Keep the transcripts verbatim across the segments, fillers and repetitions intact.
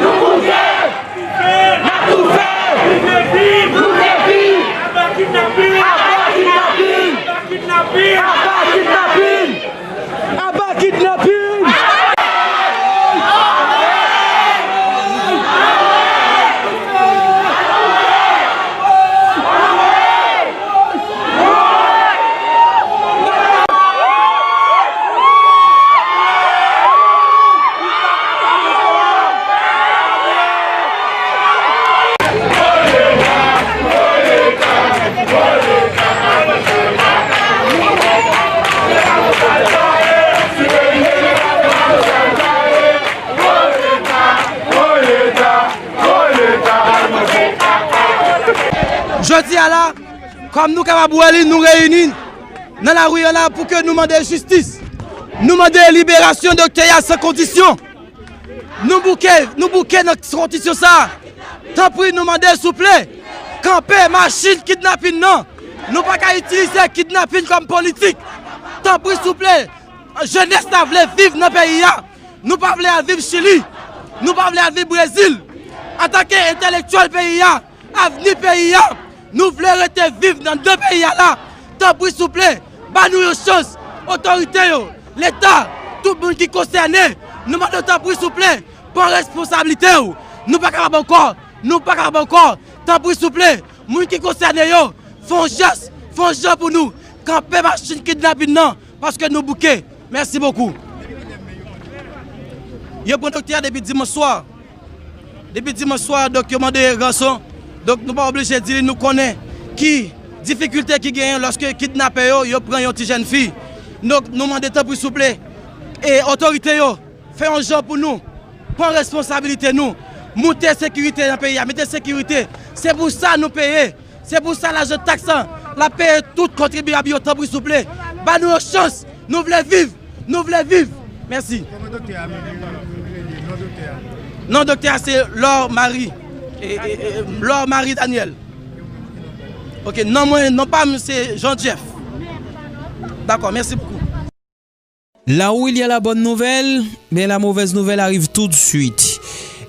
Nou bouje! N ap toufe! Nou vle viv! Nou vle viv! Aba kidnapin! Aba kidnapin! Aba kidnapin! Aba kidnapin! Jodi a la, kòm nou kapab wè li, nou reyini nan lari an la pou ke nou mande jistis. Nou mande liberasyon doktè a san kondisyon. Nou bouke, nou bouke nan kondisyon sa. Tanpri, nou mande souple, kanpe machin kidnapin nan. Nou pa ka itilize kidnapin kòm politik. Tanpri, souple, jenès la vle viv nan peyi a. Nou pa vle al viv Chili. Nou pa vle al viv Brezil. Antanke entèlektyèl peyi a, avni peyi a, nou vle rete viv nan de peyi a la. Tanpri souple, ba nou yon chans. Otorite yo, Leta, tout moun ki konsène, nou mande w tanpri souple, pran responsablite w. Nou pa kapab ankò, nou pa kapab ankò. Tanpri souple, moun ki konsène yo, fè yon jès, fè yon jan pou nou. Kanpe machin kidnapin nan, paske nou bouke. Mèsi bokou. Yo pran doktè a depi dimanch swa. Depi dimanch swa, donk, yo mande ranson. Donk, nou pa oblije di li, nou konnen ki difikilte ki genyen lòske kidnapè yo, yo pran yon ti jèn fi. Donk, nou mande tanpri souple, e otorite yo, fè yon jan pou nou, pran responsabilite nou, moute sekirite nan peyi a, mete sekirite. Se pou sa nou peye. Se pou sa lajan taks lan, l ap peye tout kontribyab yo, tanpri souple. Ba nou yon chans. Nou vle viv. Nou vle viv. Mèsi. Kòman doktè a menm li menm, li rele, non doktè a? Non doktè a se Lor Marie. E, e, e, Lor Marie Daniel. Ok, non mwen, non pa m se Jean Jeff. Dakò, mèsi bokou. Là où il y a la bonne nouvelle, mais la mauvaise nouvelle arrive tout de suite.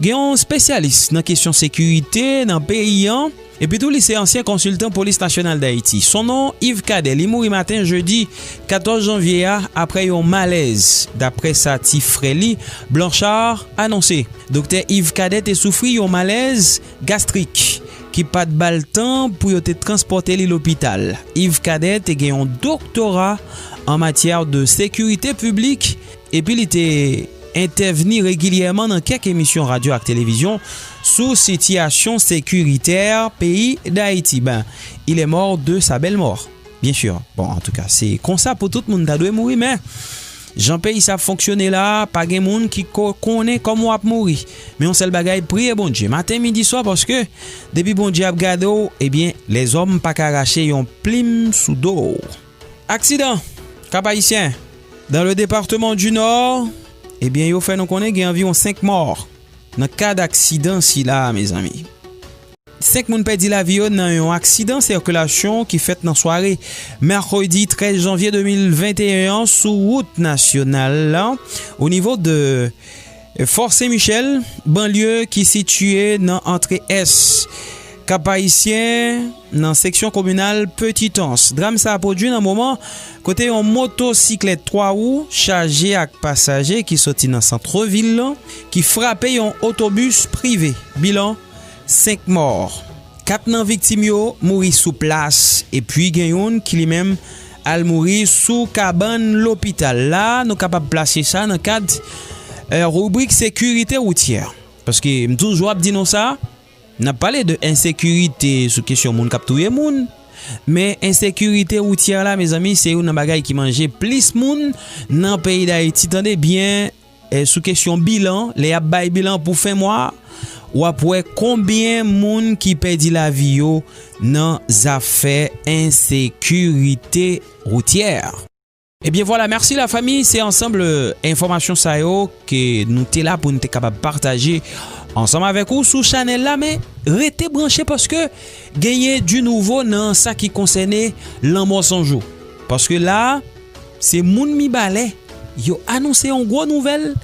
Gen yon spesyalis nan kesyon sekirite nan peyi an, epi tou li se ansyen konsiltan Polis Nasyonal Dayiti. Son non Yves Cadet, li mouri maten jedi katòz janvye a apre yon malèz, daprè sa ti frè li, Blanchard, anonse. Doktè Yves Cadet te soufri yon malèz gastrik ki pa t ba l tan pou yo te transpòte li lopital. Yves Cadet te gen yon doktora an matyè de sekirite piblik, epi li te entèvni regilyèman nan kèk emisyon radyo ak televizyon sou sitiyasyon sekiritè peyi Dayiti. Ben, il est mort de sa belle mort, bien sûr. Bon, antouka, se konsa pou tout moun ta dwe mouri, men jan peyi sa ap fonksyone la, pa gen moun ki ko-, konnen kòman w ap mouri. Men yon sèl bagay, priye Bondye maten, midi, swa, paske depi Bondye ap gade w, ebyen, lèzòm pa ka rache yon plim sou do w. Aksidan Kap Ayisyen, dans le département du Nord, ebyen, yo fè nou konnen gen anviwon senk mò nan kad aksidan sila a, mezanmi. Senk moun pèdi lavi yo nan yon aksidan sikilasyon ki fèt nan sware mèkredi trèz janvye de mil venteyen an sou wout nasyonal la, o nivo de Fò Sen Michèl, banlye ki sitiye nan antre ès Kap Ayisyen, nan seksyon kominal Petitans. Dram sa a pwodui nan moman kote yon motosiklèt twa wou chaje ak pasaje ki soti nan sant vil lan, ki frape yon otobis prive. Bilan, senk mò. Kat nan viktim yo mouri sou plas, epi gen youn ki li menm al mouri sou kabann lopital. La, nou kapab plase sa nan kad, eh, ribrik sekirite woutyè. Paske m toujou ap di nou sa, n ap pale de ensekirite sou kesyon moun k ap touye moun, men ensekirite woutyè la, mezanmi, se youn nan bagay ki manje plis moun nan peyi Dayiti. Tande byen, eh, sou kesyon bilan, lè y ap bay bilan pou fen mwa, w ap wè konbyen moun ki pèdi lavi yo nan zafè ensekirite woutyè. Ebyen vwala, mèsi lafanmi, se ansanm, eh, enfòmasyon sa yo ke nou te la pou nou te kapab pataje ansanm avèk ou sou chanèl la, men rete branche paske genyen di nouvo nan sa ki konsène Lanmò San Jou. Paske la, se moun Mibalè, yo anonse yon gwo nouvèl,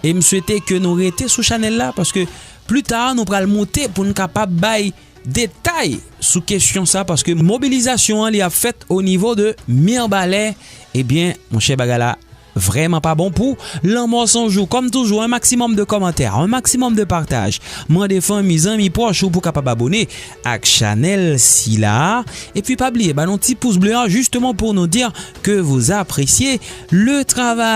e m swete ke nou rete sou chanèl la, paske pli ta, nou pral moute pou n kapab bay detay sou kesyon sa, paske mobilizasyon an, li ap fèt o nivo de Mibalè. Ebyen, monchè, bagay la vrèman pa bon pou Lanmò San Jou. Kòm toujou, un maximum de commentaires, un maximum de partage. Mande fanmi, zanmi, pwòch ou pou kapab abone ak chanèl sila. Epi pa bliye, ba nou ti pous ble a, justement pour nous dire que vous appréciez le travail.